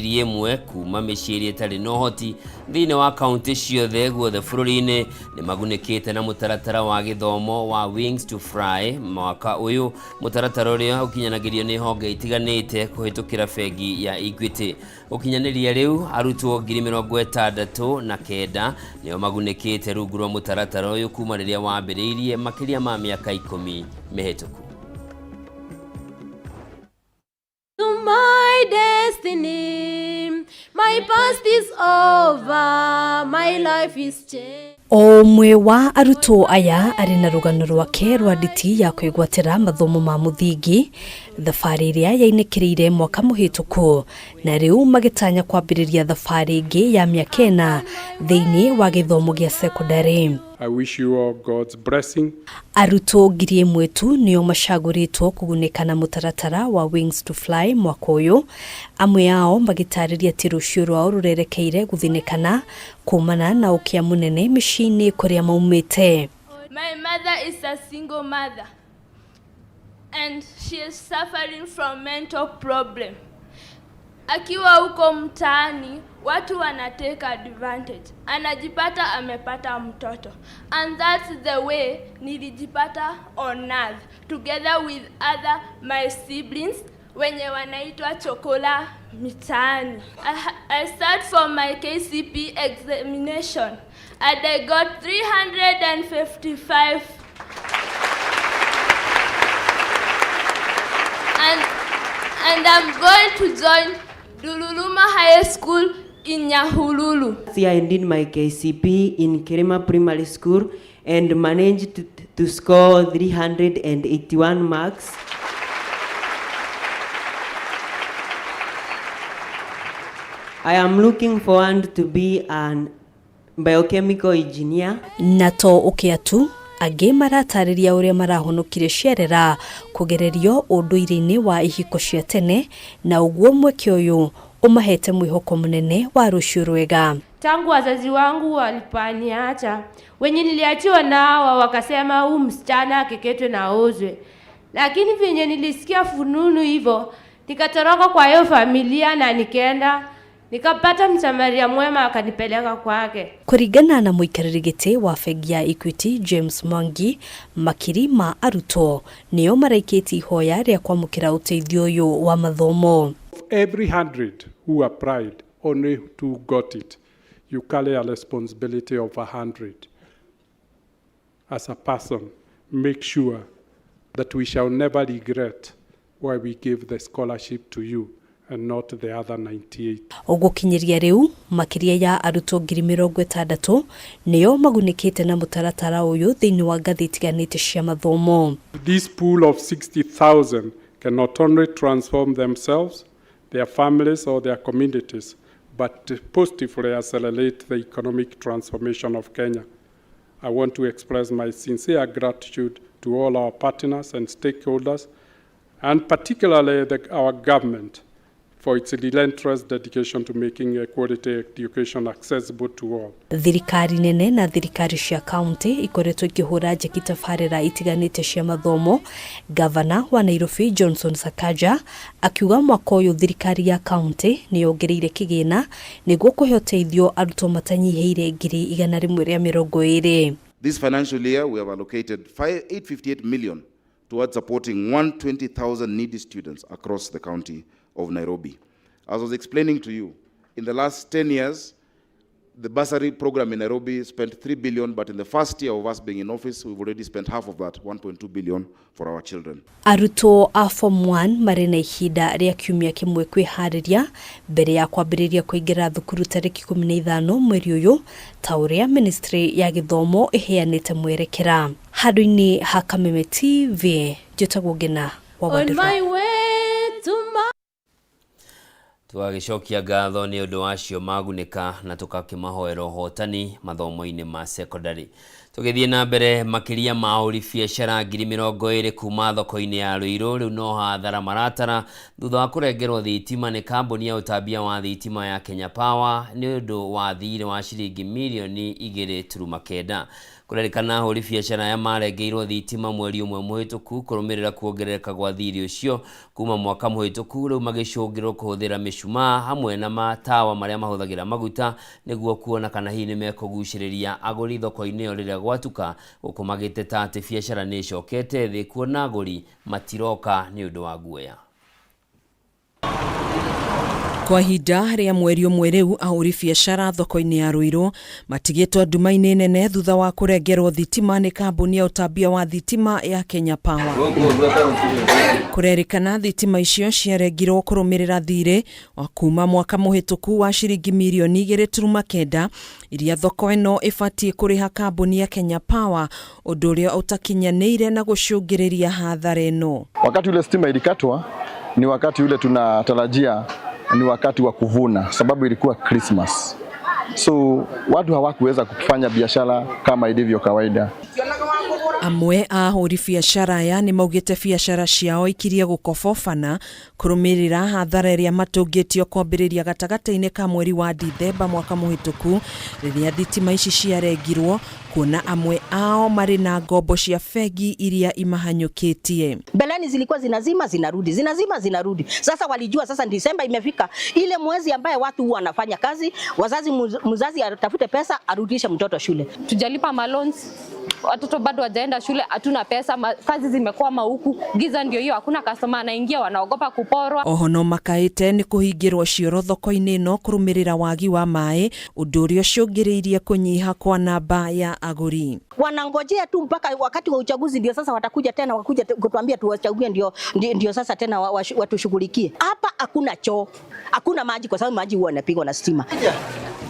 1,000 kuma mĩciĩ ĩrĩa ĩtarĩ na ũhoti thĩinĩ wa kaunti ciothe guothe bũrũri-inĩ nĩ magunĩkĩte na mũtaratara wa gĩthomo wa Wings to Fly mwaka ũyũ, mũtaratara ũrĩa ũkinyanagĩrio nĩ honge itiganĩte kũhĩtũkĩra bengi ya Equity. Gũkinyanĩria rĩu, arutwo 69,000 nĩo magunĩkĩte rungu rwa mũtaratara ũyũ kuma rĩrĩa wambĩrĩirie makĩria ma mĩaka 10 mĩhĩtũku. To my destiny. My past is over, my life is changed. O ũmwe wa arutwo aya arĩ na rũgano rwake rwa nditi ya kwĩgwatĩra mathomo ma mũthingi, thabarĩ ĩrĩa yainĩkĩrĩire mwaka mũhĩtũku, na rĩu magĩtanya kwambĩrĩria thabarĩ ĩngĩ ya mĩaka ĩna thĩinĩ wa gĩthomo gĩa cekondarĩ. I wish you all God's blessing. Arutwo 1,000 tu nĩo macagũrĩtwo kũgunĩka na mũtaratara wa Wings to Fly mwaka ũyũ, amwe ao magĩtarĩria atĩ rũciũ rwao rũrerekeire gũthinĩkana kumana na ũkĩa mũnene mĩciĩ-inĩ kũrĩa maumĩte. My mother is a single mother and she is suffering from mental problem. Akiwa huko mtaani watu wanatake advantage, anajipata amepata mtoto, and that's the way nilijipata on earth together with other my siblings wenye wanaitwa chokola mitaani. I sat for my KCP examination and I got 355 and I'm going to join Dululuma High School in Nyahururu. I did my KCP in Kerema Primary School and managed to score 381 marks. I am looking forward to be an biochemical engineer. Na to ũkĩa tu, angĩ maratarĩria ũrĩa marahonokire ciarera kũgererio ũndũire-inĩ wa ihiko cia tene, na ũguo mweke ũyũ ũmahete mwĩhoko mũnene wa rũciũ rwega. Tangu wazazi wangu walipaniacha, wenye niliachiwa nao wakasema huu msichana akeketwe na aozwe, lakini venye nilisikia fununu hivyo nikatoroka kwa hiyo familia na nikaenda nikapata msamaria mwema akanipeleka kwake. Kũringana na mũikarĩri gĩtĩ wa bengi ya Equity James Mwangi, makiri ma arutwo nĩo maraikĩtie ihoya rĩa kwamũkĩra ũteithio ũyũ wa mathomo. Of every 100 who applied, only 2 got it. You carry a responsibility of 100. As a person, make sure that we shall never regret why we gave the scholarship to you and not the other 98. Ũgũkinyĩria rĩu makĩria ya arutwo 60,000 nĩo magunĩkĩte na mũtaratara ũyũ thĩinĩ wa ngathĩ itiganĩte cia mathomo. This pool of 60,000 can not only transform themselves, their families or their communities, but positively accelerate the economic transformation of Kenya. I want to express my sincere gratitude to all our partners and stakeholders, and particularly our government for its relentless dedication to making quality education accessible to all. Thirikari nene na thirikari cia kaunti ikoretwo ikĩhũra njeki tabarĩra itiganĩte cia mathomo. Gavana wa Nairobi Johnson Sakaja akiuga mwaka ũyũ thirikari ya kaunti nĩ yongereire kĩgĩna nĩguo kũhe ũteithio arutwo matanyihĩire 120,000. This financial year we have allocated 858 million towards supporting 120,000 needy students across the county of Nairobi. As I was explaining to you, in the last 10 years, the bursary program in Nairobi spent 3 billion, but in the first year of us being in office, we've already spent half of that, 1.2 billion, for our children. Arutwo a Form 1 marĩ na ihinda rĩa kiumia kĩmwe kwĩharĩria mbere ya kwambĩrĩria kũingĩra thukuru tarĩki 15 mweri ũyũ, ta ũrĩa Ministry ya Gĩthomo ĩheanĩte mwerekera. Handũ-inĩ ha Kameme TV, njĩtagwo Ngina wa On Wandirũ. my way to my Tũgagĩcokia ngatho nĩ ũndũ wacio magunĩka na tũgakĩmahoera ũhotani mathomo-inĩ ma secondary. Tũgĩthiĩ na mbere makĩria ma ahũri biacara 20,000 kuma thoko-inĩ ya Ruiru rĩu no hathara maratara thutha wa kũrengerwo thitima nĩ kambuni ya ũtambia wa thitima ya Kenya Power nĩ ũndũ wa thirĩ wa ciringi mirioni igĩrĩ turuma kenda. Kũrerĩkana ahũri biacara aya marengeirwo thitima mweri ũmwe mũhĩtũku kũrũmĩrĩra kuongerereka gwa thirĩ ũcio kuma mwaka mũhĩtũku, rĩu magĩcũngĩrwo kũhũthĩra mĩcumaa hamwe na matawa marĩa mahũthagĩra maguta nĩguo kuona kana hihi nĩmekũgucĩrĩria agũri thoko-inĩ ĩyo rĩrĩa gwatuka, gũkũ magĩteta atĩ biacara nĩ ĩcokete thĩ kuona agũri matiroka nĩ ũndũ wa guoya. Kwa ihinda rĩa mweri ũmwe rĩu ahũri biacara thoko-inĩ ya Ruiru matigĩtwo nduma-inĩ nene thutha wa kũrengerwo thitima nĩ kambuni ya ũtambia wa thitima ya Kenya Power. Kũrerĩkana thitima icio ciarengirwo kũrũmĩrĩra thirĩ wa kuma mwaka mũhĩtũku wa ciringi mirioni 2.9 iria thoko ĩno ĩbatiĩ kũrĩha kambuni ya Kenya Power, ũndũ ũrĩa ũtakinyanĩire na gũcũngĩrĩria hathara ĩno. Wakati ule stima ilikatwa ni wakati ule tunatarajia ni wakati wa kuvuna, sababu ilikuwa Christmas, so watu hawakuweza kufanya biashara kama ilivyo kawaida. Amwe a ahũri biacara aya nĩ maugĩte biacara ciao ikirie gũkobobana kũrũmĩrĩra hathara ĩrĩa matũngĩtio kwambĩrĩria gatagatĩ-inĩ ka mweri wa Dithemba mwaka mũhĩtũku rĩrĩa thitima ici ciarengirwo, kuona amwe ao marĩ na ngombo cia bengi iria imahanyũkĩtie. Mbeleni zilikuwa zinazima zinarudi, zinazima zinarudi. Sasa walijua sasa Disemba imefika, ile mwezi ambaye watu huwa wanafanya kazi, wazazi mzazi atafute pesa arudishe mtoto shule. Tujalipa maloans, watoto bado hawajaenda shule, hatuna pesa, kazi zimekwama huku, giza ndio hiyo, hakuna customer anaingia, wanaogopa kuporwa. Oho no makaĩte nĩ kũhingĩrwo cioro thoko-inĩ ĩno kũrũmĩrĩra wagi wa maĩ, ũndũ ũrĩa ũcũngĩrĩirie kũnyiha kwa namba ya agũri. Wanangojea tu mpaka wakati wa uchaguzi ndio sasa watakuja tena, wakuja kutuambia tuwachague, ndio sasa tena watushughulikie. Hapa hakuna choo, hakuna maji kwa sababu maji huwa yanapigwa na stima.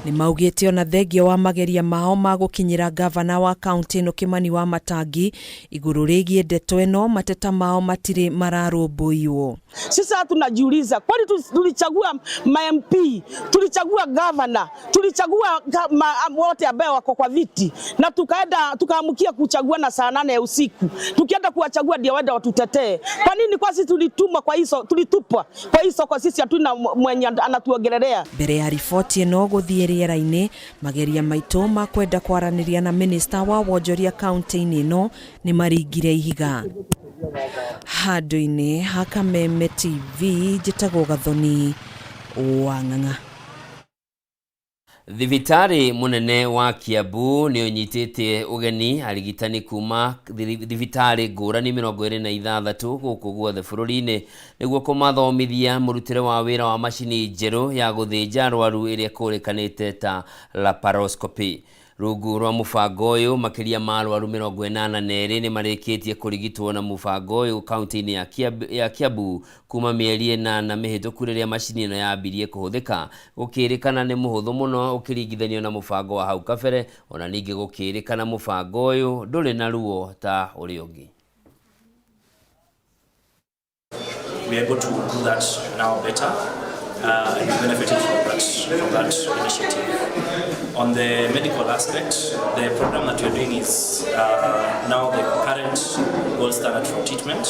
Nĩ maugĩte ona thengia wa mageria mao ma gũkinyĩra gavana wa kaunti ĩno Kimani wa Matangi igũrũ rĩgiĩ ndeto ĩno, mateta mao matirĩ mararũmbũiywo. Sisi tunajiuliza kwani tulichagua ma MP, tulichagua governor, tulichagua wote ambao wako kwa viti, na tukaenda tukaamkia kuchagua na saa 8 ya usiku, tukienda kuwachagua ndio waende watutetee. Kwa nini kwa sisi tulitumwa kwa hizo, tulitupwa kwa hizo, kwa sisi hatuna mwenye anatuongelelea. Mbere ya riboti ĩno gũthiĩ rĩera-inĩ, mageria maitũ ma kwenda kwaranĩria na minista wa wonjoria kaunti-inĩ ĩno nĩ maringire ihiga. Handũ-inĩ ha Kameme TV, njĩtagwo Gathoni wa Ng'ang'a. Thibitarĩ mũnene wa Kiambu nĩ ũnyitĩte ũgeni arigitani kuma thibitarĩ ngũrani 26 gũkũ guothe bũrũri-inĩ nĩguo kũmathomithia mũrutĩre wa wĩra wa macini njerũ ya gũthĩnja arwaru ĩrĩa ĩkũrĩkanĩte ta laparoscopy. Rungu rwa mũbango ũyũ makĩria ma arwaru 82 nĩ marĩkĩtie kũrigitwo na mũbango ũyũ kaunti-inĩ ya Kiambu kuma mĩeri 8 mĩhĩtũku rĩrĩa macini ĩno yambirie kũhũthĩka, gũkĩrĩkana nĩ mũhũthũ mũno ũkĩringithanio na mũbango wa hau kabere. Ona ningĩ gũkĩrĩkana mũbango ũyũ ndũrĩ na ruo ta ũrĩa ũngĩ. We are able to do that now better, and we benefited from that initiative. On the medical aspect, the program that we are doing is now the current gold standard for treatment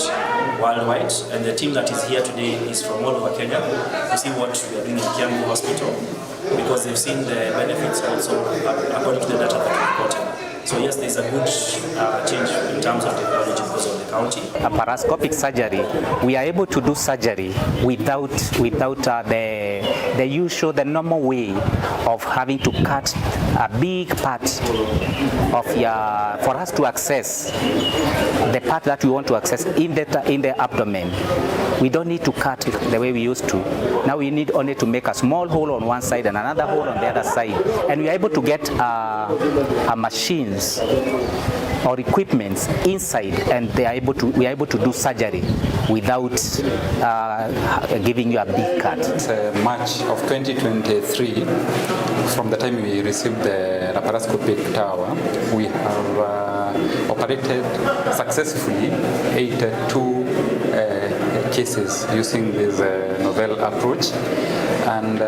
worldwide, and the team that is here today is from all over Kenya to see what we are doing in Kiambu Hospital, because they've seen the benefits also according to the data that we've gotten. So yes, there's a good change in terms of technology because of the county. Laparoscopic surgery, we are able to do surgery without the usual, the normal way of having to cut a big part of your, for us to access the part that we want to access in the abdomen. We don't need to cut the way we used to. Now we need only to make a small hole on one side and another hole on the other side. And we are able to get machines or equipments inside, and they are able to, we are able to do surgery without giving you a big cut. It's March of 2023, from the time we received the laparoscopic tower, we have operated successfully 82 cases using this novel approach. And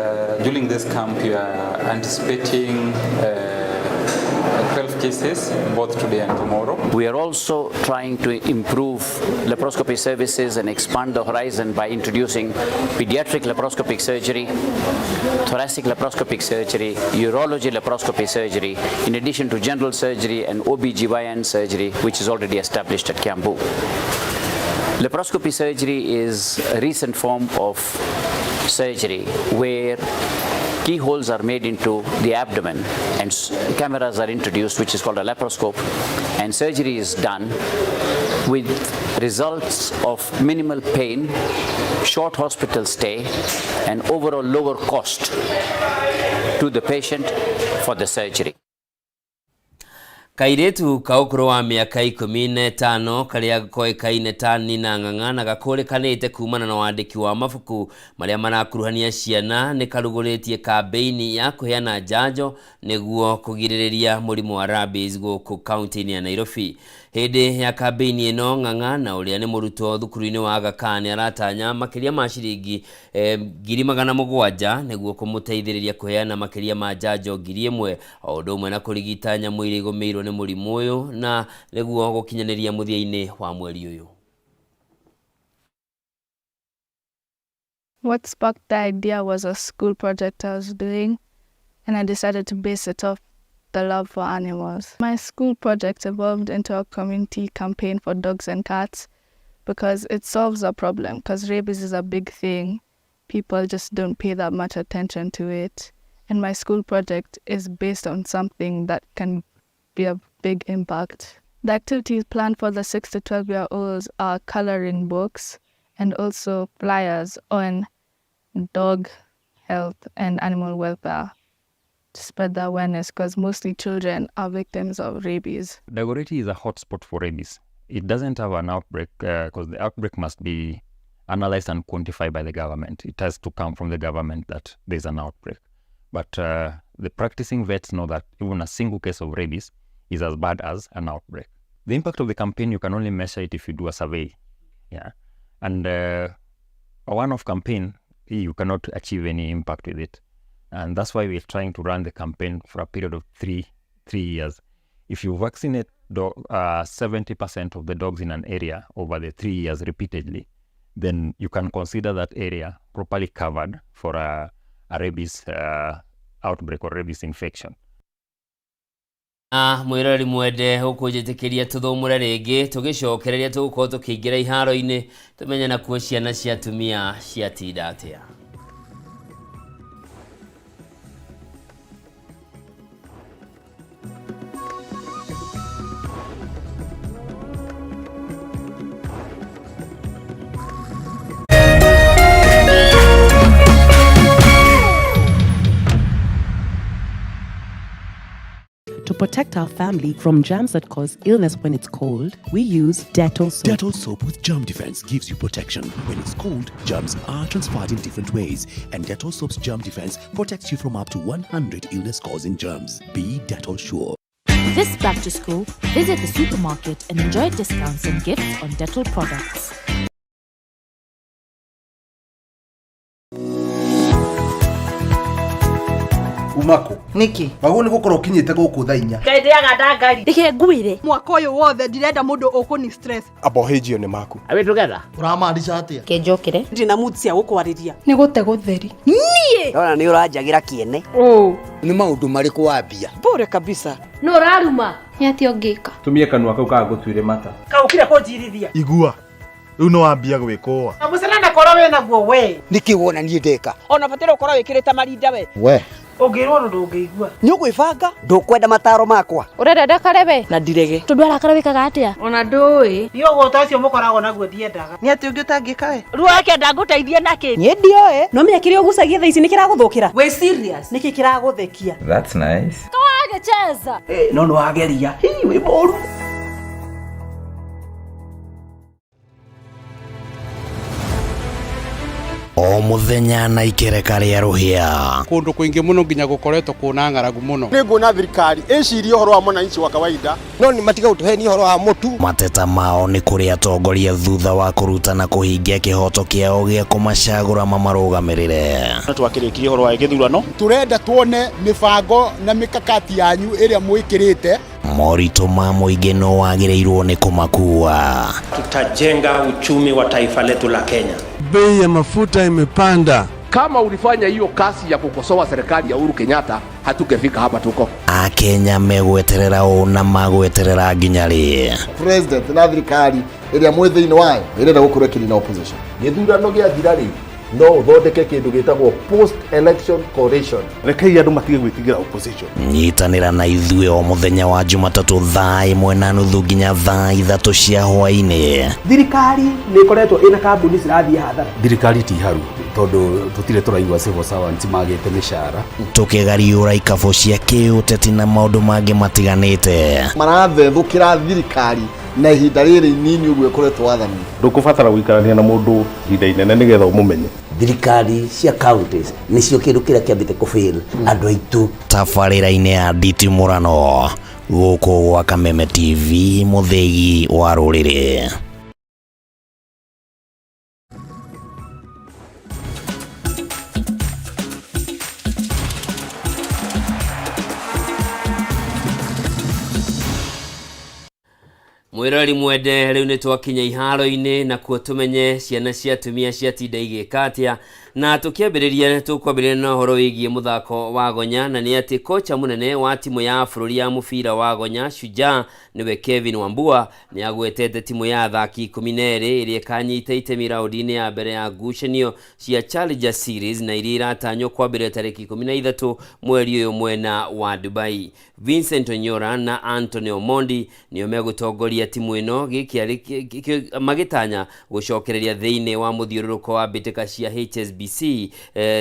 during this camp, we are anticipating 12 cases both today and tomorrow. We are also trying to improve laparoscopy services and expand the horizon by introducing pediatric laparoscopic surgery, thoracic laparoscopic surgery, urology laparoscopy surgery, in addition to general surgery and OBGYN surgery, which is already established at Kiambu. Laparoscopy surgery is a recent form of surgery where keyholes are made into the abdomen and cameras are introduced, which is called a laparoscope, and surgery is done with results of minimal pain, short hospital stay, and overall lower cost to the patient for the surgery. Kairĩtu ka ũkũrũ wa mĩaka 15 karĩa koĩkaine ta Nina Ng'ang'a na gakũrĩkanĩte kumana na wandĩki wa mabuku marĩa marakuruhania ciana nĩ karugũrĩtie kambĩini ya kũheana njanjo nĩguo kũgirĩrĩria mũrimũ wa rabies gũkũ kaunti-inĩ ya Nairobi. Hĩndĩ ya kambĩini ĩno Ng'ang'a na ũrĩa nĩ mũrutwo thukuru-inĩ wa Aga Khan aratanya makĩria ma ciringi 700,000 nĩguo kũmũteithĩrĩria kũheana makĩria ma njanjo 1,000 o ũndũ ũmwe na kũrigita nyamũ iria igũmĩirwo nĩ mũrimũ ũyũ na nĩguo gũkinyanĩria mũthia-inĩ wa mweri ũyũ. What sparked the idea was a school project I was doing, and I decided to base it off the love for animals. My school project evolved into a community campaign for dogs and cats because it solves a problem, because rabies is a big thing. People just don't pay that much attention to it. And my school project is based on something that can be a big impact. The activities planned for the 6 to 12-year-olds are coloring books and also flyers on dog health and animal welfare to spread the awareness, because mostly children are victims of rabies. Dagoretti is a hotspot for rabies. It doesn't have an outbreak because the outbreak must be analyzed and quantified by the government. It has to come from the government that there's an outbreak. But the practicing vets know that even a single case of rabies is as bad as an outbreak. The impact of the campaign, you can only measure it if you do a survey. Yeah. And a one-off campaign, you cannot achieve any impact with it. And that's why we're trying to run the campaign for a period of three years. If you vaccinate 70% of the dogs in an area over the 3 years repeatedly, then you can consider that area properly covered for a rabies outbreak or rabies infection. Na mwiroreri mwende ũkũnjĩtĩkĩria tũthũmũre rĩngĩ tũgĩcokereria tũgũkorwo tũkĩingĩra iharo-inĩ tũmenye nakuo ciana cia atumia ciatinda atĩa. To protect our family from germs that cause illness when it's cold, we use Dettol soap. Dettol soap with germ defense gives you protection. When it's cold, germs are transferred in different ways, and Dettol soap's germ defense protects you from up to 100 illness-causing germs. Be Dettol sure. This back to school, visit the supermarket and enjoy discounts and gifts on Dettol products. Umako niki waguo ni gukorwo ukinyite guku thaa 4 Ngai ndiaga ndangari Reke ngwire mwaka uyu wothe ndirenda mundu ukuni stress abohĩnjio nĩ maku Are we together? Ũramaanisha atĩa Kenjokire ndina mood cia gukwarĩria Nĩ gũte gũtheri niĩ ndona nĩ ũranjagĩra kĩene Nĩ maũndũ marĩkũ wambia bure kabisa Nũ ũraruma Nĩ atĩa ũngĩka Tumie kanua kau kagũtuire mata kaũkire kũnjirithia Igua rĩu nĩ wambia gwĩkũa mũcana na korwo wĩna guo we Nĩkĩ wona niĩ ndeka ona bataire ũkorwo wĩkĩrĩte marinda we we ũngĩrwo ũndũ ndũngĩigua nĩ ũgwĩbanga ndũkwenda mataro makwa Ũrenda ndakare we na ndirege Tondũ arakara wĩkaga atĩa Ona ndũĩ niĩ ũgũta ũcio mũkoragwo naguo ndiendaga Nĩ atĩ ũngĩ ũtangĩka we ruo wake ndangũteithie nakĩ Niĩ ndioĩ no menya kĩrĩa ũgucagia thaa ici nĩ kĩragũthũkĩra wĩ serious nĩkĩ kĩragũthekia That's nice. Kawagĩcheza no nĩ wageria hi wĩ mũru. O mũthenya na ikereka rĩa rũhĩa. Kũndũ kũingĩ mũno nginya gũkoretwo kũna ng'aragu mũno. Nĩ nguona thirikari ĩcirie ũhoro wa mwananchi wa kawaida no nĩ matiga gũtũhenia ũhoro wa mũtu. Mateta mao nĩ kũrĩ atongoria thutha wa kũruta na kũhingia kĩhoto kĩao gĩa kũmacagũra mamarũgamĩrĩre. Twakĩrĩkirie ũhoro wa gĩthurano. Tũrenda tuone mĩbango na mĩkakati yanyu ĩrĩa mwĩkĩrĩte. Moritũ ma mũingĩ no wagĩrĩirwo nĩ kũmakua. Tutajenga uchumi wa taifa letu la Kenya. Bei ya mafuta imepanda. Kama ulifanya hiyo kazi ya kukosoa serikali ya Uhuru Kenyatta, hatungefika hapa tuko. Akenya megweterera ũ na magweterera nginya rĩ? President na thirikari ĩrĩa mwĩ thĩinĩ wayo ĩrenda gũkorwo ĩkĩnina opposition. Gĩthurano gĩathira rĩ, no ũthondeke kĩndũ gĩtagwo post election coalition. Rekei andũ matige gwĩtigĩra opposition. Nyitanĩra na ithuĩ o mũthenya wa Jumatatũ thaa 1:30 nginya thaa 3 cia hwaĩ-inĩ. Thirikari nĩ ĩkoretwo ĩna kambuni cirathiĩ hathara. Thirikari ti haru tondũ tũtirĩ tũraigua civil servants magĩte mĩcara. Tũkĩgariũra ikabũ cia kĩũteti na maũndũ mangĩ matiganĩte. Marathethũkĩra thirikari na ihinda rĩrĩ inini ũguo ĩkoretwo wathani. Ndũkũbatara gũikarania na mũndũ ihinda inene nĩgetha ũmũmenye. Thirikari cia counties nĩcio kĩndũ kĩrĩa kĩambĩte kũfail andũ aitũ. Tabarĩra-inĩ ya nditimũrano gũkũ gwa Kameme TV, mũthĩgi wa rũrĩrĩ. Mwirori mwende, rĩu nĩ twakinya iharo-inĩ na kuo tũmenye ciana cia atumia ciatinda igĩka atĩa, na tũkĩambĩrĩria tũkwambĩrĩria na ũhoro wĩgiĩ mũthako wa gonya, na nĩ atĩ kocha mũnene wa timu ya bũrũri ya mũbira wa gonya Shujaa nĩwe Kevin Wambua nĩ agwetete timu ya athaki 12 ĩrĩa ĩkanyita itemi raũndi-inĩ ya mbere ya ngucanio cia Challenger Series na iria iratanywo kwambĩrĩria tarĩki 13 mweri ũyũ mwena wa Dubai. Vincent Onyora na Anthony Omondi nĩo megũtongoria timu ĩno magĩtanya gũcokereria thĩinĩ wa mũthiũrũrũko wa mbĩtĩka cia HSBC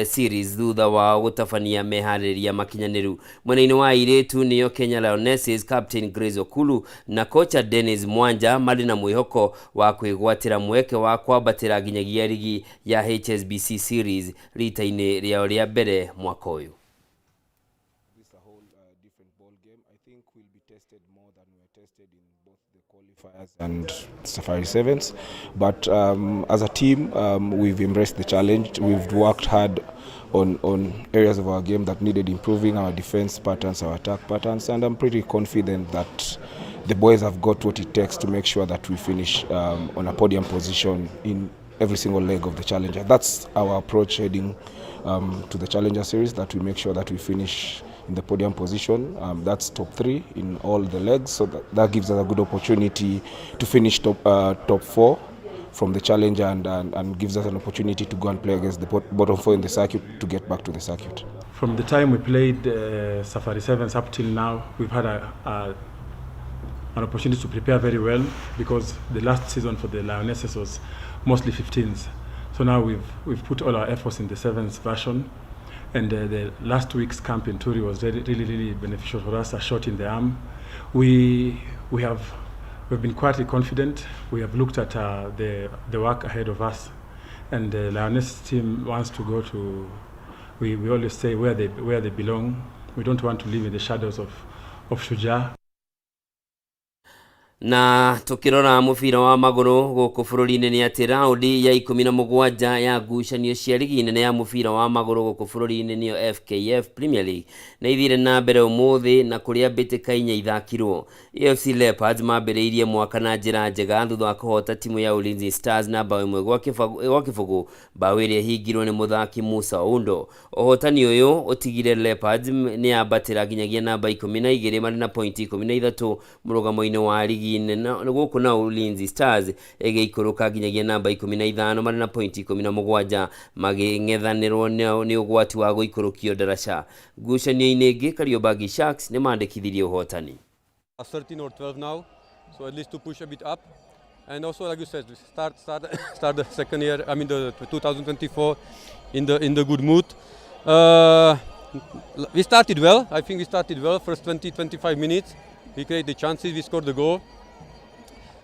series thutha wao gũtabania meharĩrĩria makinyanĩru. Mwena-inĩ wa airĩtu nĩo Kenya Lionesses captain Grace Okulu na kocha Dennis Mwanja marĩ na mwĩhoko wa kwĩgwatĩra mweke wa kwambatĩra nginyagia rigi ya HSBC series rita-inĩ rĩao rĩa mbere mwaka ũyũ. And Safari Sevens, but as a team we've embraced the challenge. We've worked hard on areas of our game that needed improving, our defense patterns, our attack patterns, and I'm pretty confident that the boys have got what it takes to make sure that we finish on a podium position in every single leg of the Challenger. That's our approach heading to the Challenger Series, that we make sure that we finish in the podium position. That's top 3 in all the legs, so that gives us a good opportunity to finish top 4 from the Challenger, and gives us an opportunity to go and play against the bottom 4 in the circuit to get back to the circuit. From the time we played Safari Sevens up till now, we've had an opportunity to prepare very well, because the last season for the Lionesses was mostly 15s. So now we've put all our efforts in the sevens version, and the last week's camp in Turi was really, really, really beneficial for us, a shot in the arm. We've been quietly confident. We have looked at the work ahead of us, and the Lioness team wants to go to, we always say where they belong. We don't want to live in the shadows of Shujaa. Na tukirora mubira wa maguru guku bururi-inĩ nĩ atĩ raundi ya 17 ya ngucanio cia rigi nene ya mubira wa maguru guku bururi-inĩ nĩyo FKF Premier League na ithire na mbere umuthi na kuria mbĩtĩka inya ithakirwo. AFC Leopards mambĩrĩirie mwaka na njĩra njega thutha wa kũhota timu ya Ulinzi Stars na bao 1 gwa kĩbũgũ, bao ĩrĩa ĩhingirwo nĩ mũthaki Musa Oundo. Ũhotani ũyũ ũtigire Leopards nĩ yambatĩra nginyagia namba 12 marĩ na pointi 13 mũrũgamo-inĩ wa rigi gũkũ, na Ulinzi Stars ĩgĩikũrũka nginyagia namba 15 marĩ na pointi 17 magĩng'ethanĩrwo nĩ ũgwati wa gũikũrũkio ndaraca. Ngucanio-inĩ ĩngĩ, Kariobangi Sharks nĩ mandĩkithirie ũhotani. 13 or 12 now, so at least to push a bit up, and also like you said, start start the second year, I mean the 2024 in the good mood. We started well. I think we started well. First 20-25 minutes, we created the chances, we scored the goal.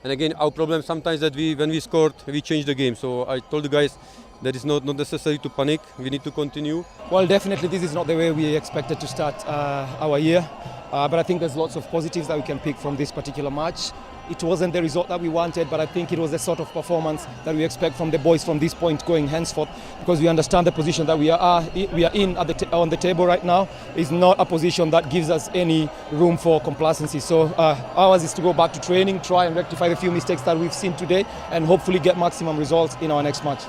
And again, our problem sometimes that when we scored, we changed the game. So I told the guys, That is not necessary to panic. We need to continue. Well, definitely this is not the way we expected to start our year, but I think there's lots of positives that we can pick from this particular match. It wasn't the result that we wanted, but I think it was the sort of performance that we expect from the boys from this point going henceforth, because we understand the position that we are in at the on the table right now is not a position that gives us any room for complacency. So ours is to go back to training, try and rectify the few mistakes that we've seen today, and hopefully get maximum results in our next match.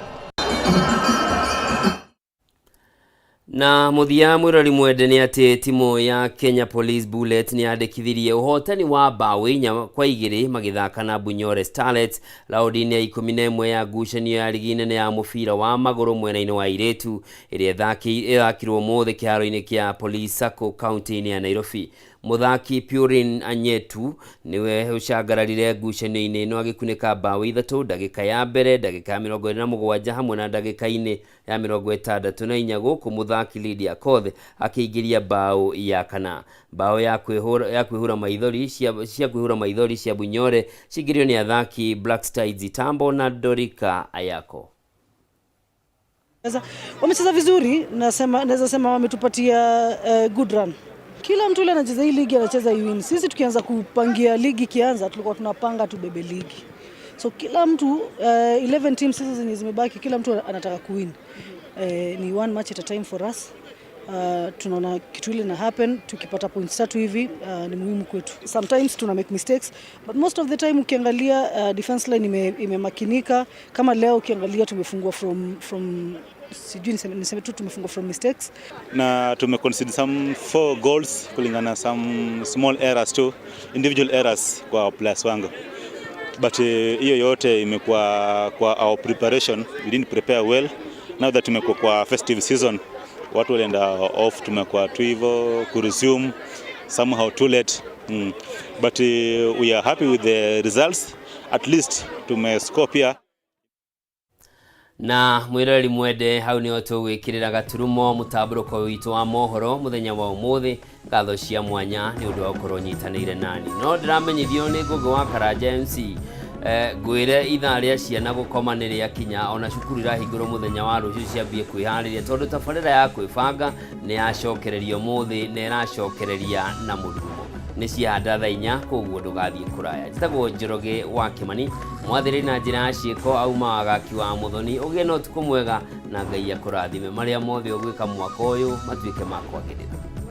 Na mũthia mwĩrori mwende nĩ atĩ timu ya Kenya Police Bullets nĩ yandĩkithirie ũhotani wa mbaũ 4-2 magĩthaka na Bunyore Starlets raũndi-inĩ ya 11 ya ngucanio ya rigi nene ya mũbira wa magũrũ mwena-inĩ wa airĩtu ĩrĩa ĩthakirwo ũmũthĩ kĩharo-inĩ kĩa Police Sacco kaunti-inĩ ya Nairobi. Mũthaki Purin Anyetu nĩwe ũcangararire ngucanio-inĩ ĩno agĩkunĩka mbaũ 3 ndagĩka ya mbere, ndagĩka ya 27 hamwe na ndagĩka-inĩ ya 64 gũkũ mũthaki Lydia Koth akĩingĩria mbaũ ya kana. Mbaũ ya kwĩhura maithori cia kwĩhura maithori cia Bunyore cingĩrio nĩ athaki Black Stars Tambo na Dorika Ayako. Wamecheza vizuri, naweza sema wametupatia good run. Kila mtu yule anacheza hii ligi anacheza win. Sisi tukianza kupangia ligi kianza tulikuwa tunapanga tubebe ligi. So kila mtu 11 teams sasa zenye zimebaki kila mtu anataka kuwin. Ni one match at a time for us. Tunaona kitu ile na happen tukipata points 3 hivi ni muhimu kwetu. Sometimes tuna make mistakes but most of the time ukiangalia defense line imemakinika. Kama leo ukiangalia tumefungua from sijui niseme tu tumefungua from mistakes. Na tume concede some 4 goals kulingana some small errors too, individual errors kwa players wangu. But hiyo yote imekuwa kwa our preparation, we didn't prepare well. Now that tumekuwa kwa festive season, watu walienda off, tumekuwa tu hivyo ku resume somehow too late. But we are happy with the results. At least tumescore pia. Na mwiroreri mwende hau nĩho tũgwĩkĩrĩra gaturumo mũtambũrũko witũ wa mohoro mũthenya wa ũmũthĩ. Ngatho cia mwanya nĩ ũndũ wa gũkorwo nyitanĩire nani. No ndĩramenyithio nĩ Ngũgĩ wa Karanja MC ngwĩre ithaa rĩa ciana gũkoma nĩ rĩakinya, ona cukuru irahingũrwo mũthenya wa rũciũ ciambie kwĩharĩria tondũ tabarĩra ya kwĩbanga nĩ yacokererio ũmũthĩ na ĩracokereria na mũrurumo. Nĩ ciahanda thaa 4 koguo ndũgathiĩ kũraya. Njĩtagwo Njoroge wa Kĩmani, mwathĩrĩri na njĩra ya ciĩko auma wagaki wa Mũthoni. Ũgĩe na ũtukũ mwega na Ngai akũrathime. Marĩa mothe ũgwĩka mwaka ũyũ matuĩke ma kwagĩrĩra.